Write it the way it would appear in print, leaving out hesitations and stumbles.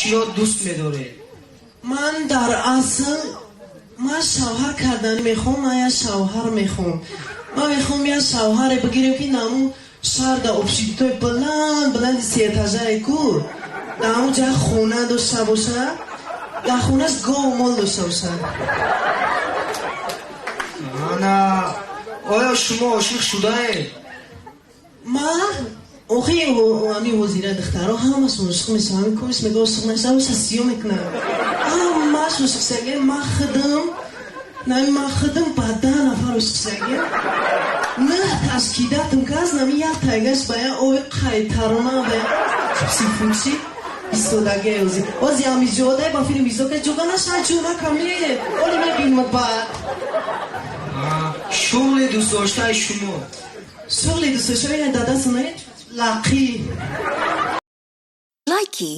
Чиро дӯст медоред? Ман дар асл ман шавҳар карданӣ мехоҳам. Ман як шавҳар мехоҳам. Ман мехоҳам як шавҳаре бигирем, ки наму шаҳр дар общежитои баланд баланди сеэтажае ку, дар ҳамун ҷа хона дошта боша, дар хонаш гову мол дошта бошад. Ана, оё шумо ошиқ шудаед? Ман охи ами ҳозира духтаро ҳамашон ошиқ мешаванд. Кош мега ошиқ нашава, боша, сиё мекунам. Ҳамаш ошиқ шудагем. Ман худам нами, ман худам ба 10 нафар ошиқ шудагем. Нӯҳ ташкидатам каз нами, як тайгаш ба як ои қайтарма, ба як чипси-фучи истодаге. Ози ози ами ҷодай ба филм изока ҷога наша, ҷонакаме оли мебинмад баъд. Шуғли дӯстдоштаи шумо? Шуғли дӯстдоштаи дадасуна лақӣ. Likey.